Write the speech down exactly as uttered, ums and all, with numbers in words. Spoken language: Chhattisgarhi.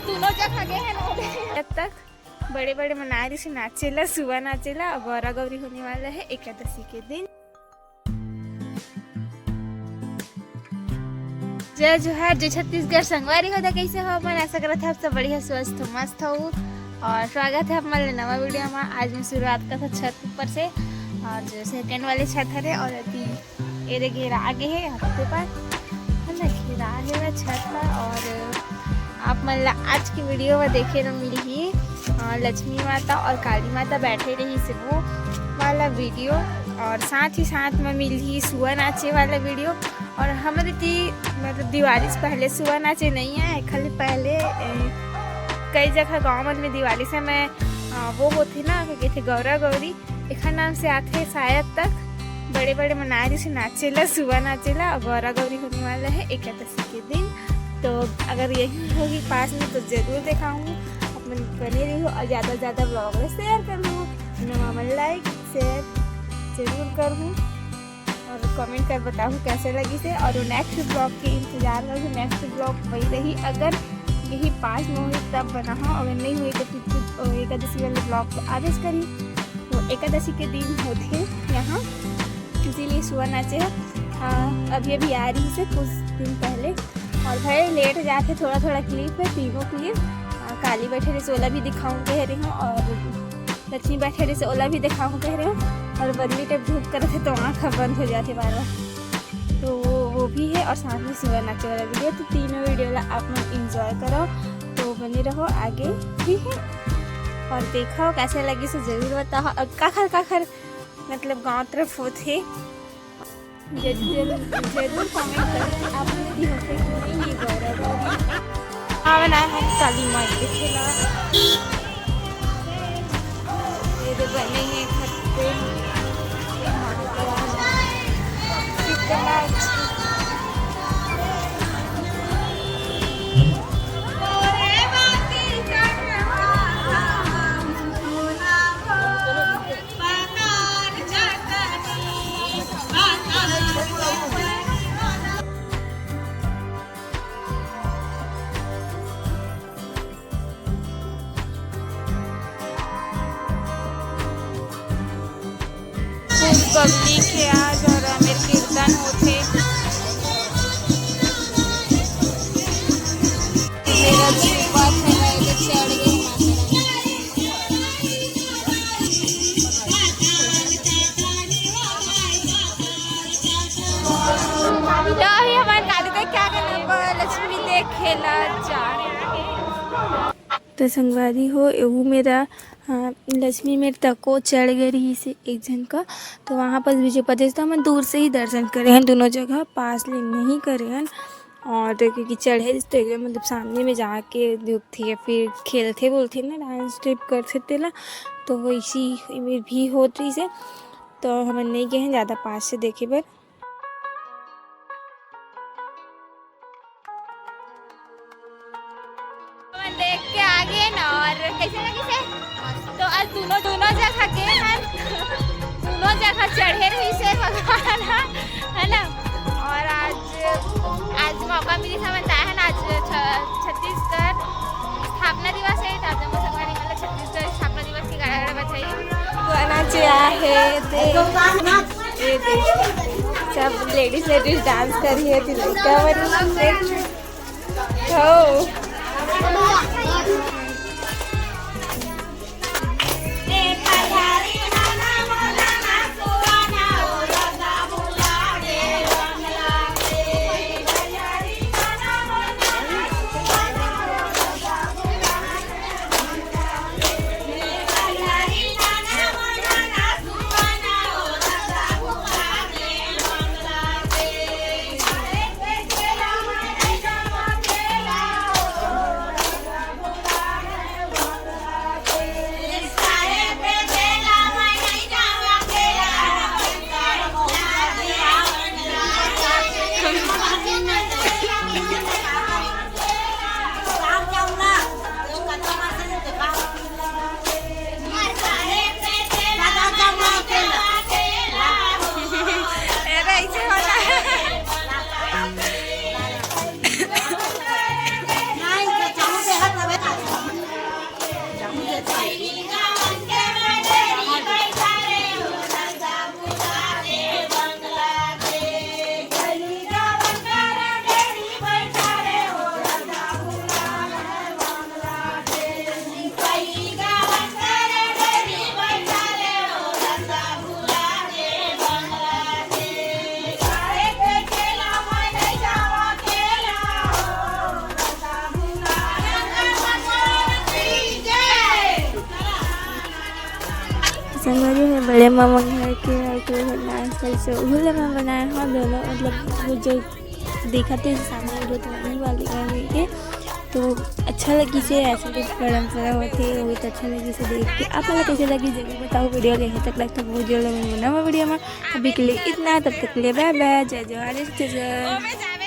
दोनों जगह गए हैं ना। जब तक बड़े बड़े मनाए रहिस नाचे ला, सुआ नाचे ला, और गौरा गौरी होने वाला है एकादशी के दिन। जय जोहार, जय छत्तीसगढ़। संगवारी हो दा, कैसे हो अपन? आशा करत है आप सब बढ़िया, स्वस्थ हो, मस्त हो। और स्वागत है आप मन ले नवा वीडियो में। आज मैं शुरुआत करत हूँ छत ऊपर से, और जो सेकंड वाले छत हरे, और अभी एदे घेरा आगे है हफ्ते पर, है ना, घेरा आगे है छत पर। और आप मन ला आज की वीडियो में देखे ल मिलही, अ, लक्ष्मी माता और काली माता बैठे रहिस वो वाला वीडियो, और साथ ही साथ में मिलही सुआ नाचे वाला वीडियो। और हमरे ती मतलब दिवाली से पहले सुआ नाचे नहीं आए, खाली पहले, ए, कई जगह गाँव मन में दिवाली समय, अ, वो होथे ना, क्या कहथे, गौरा गौरी, एखर नाम से आथे शायद तक। बड़े बड़े मनाए जैसे नाचे ला, सुआ नाचे ला, और गौरा गौरी होने वाला है एकादशी के दिन। तो अगर यही होही पास में तो जरूर देखाहूँ, अपन बने रहिहू और ज़्यादा से ज़्यादा ब्लॉग ला शेयर करहू, नवा मन लाइक शेयर जरूर करहू और कमेंट कर बताहू कैसे लगिस हे। और नेक्स्ट ब्लॉग के इंतजार करहू, नेक्स्ट ब्लॉग वही रही। अगर यही पास में होही तब बनाहू, अगर नहीं होही तो फिर एकादशी वाले ब्लॉग को आदेश करी। तो एकादशी के दिन होथे यहाँ, इसीलिए सुआ नाचे है। अ, अभी अभी आ रहिस हे कुछ दिन पहले, और भाई लेट जाथे थोड़ा थोड़ा क्लिप है, तीनों क्लिप। अ, काली बैठे रहिस ओला भी दिखाऊँ कह रही हूँ, और लक्ष्मी बैठे रहिस ओला भी दिखाऊँ कह रही हूँ, और बदली टाइप धूप करत हे तो आँख बंद हो जाथे बार बार। तो वो, वो भी है, और साथ में सुआ नाचे वाला वीडियो। तो तीनों वीडियो ला आप लोग एंजॉय करो, तो बने रहो आगे, ठीक है? और देखो कैसे लगिस हे जरूर बताओ, और काखर काखर मतलब गाँव तरफ होथे, जरूर जरूर कमेंट करो कि आप लोग भी होथे कि नहीं ये गौरा गौरी। हाँ, बनाए हैं काली माई के खेला। ये जो बने हैं घर पे, कितना अच्छा। खूब पब्लिक है आज और मेर कीर्तन होथे। मेरा आशीर्वाद है, मैं इधर चढ़ गई माता रानी। तो अभी हमन काली देख के आ गए, अब लक्ष्मी देखे ला जा रहे हैं। तो संगवारी हो, एहू मेरा, अ, लक्ष्मी मेर तको चढ़ गए रहिस हे एक झन का, तो वहाँ पर विजय पदेश तो हमन दूर से ही दर्शन करे हैं, दोनों जगह पास ले नहीं करे हैं। और क्योंकि चढ़े तो एकदम मतलब सामने में जाके दिखथे या फिर खेलथे बोलथे ना, डांस टाइप करथे तेला, तो वैसी इमेज भी होत रहिस हे, तो हमन नहीं गए हैं ज़्यादा पास से देखे बर। हमन देख के आ गए न, और कैसे लगिस हे? तो आज दोनों, दोनों जगह गए हैं, दोनों जगह चढ़े रहिस हे भगवान ह, है ना? और आज, आज मौका मिलिस हे, हमन आए हैं ना, आज छ-, छत्तीसगढ़ स्थापना दिवस है, तो आप जम्मो संगवारी मन ला छत्तीसगढ़ स्थापना दिवस के गाड़ा गाड़ा बधाई। गाना जे आहे, देख। ये देख, सब लेडीज, लेडीज डांस कर रही है, लड़का बनी है। हो। ले मामा घर के और के घर नाच कर से उहू ले मैं बनाए हव दोनों, मतलब वो जो दिखत हे सामने वो तो वही वाली घर के। तो अच्छा लगिस हे, ऐसे कुछ परंपरा होथे, वो तो अच्छा लगिस हे देख के। आप मन ला कैसे लगिस जरूर बताओ। वीडियो ले तक लग तक वीडियो ले मैं बनावा वीडियो में। अभी के लिए इतना, तब तक के लिए बाय बाय, जय जोहार, जय छत्तीसगढ़।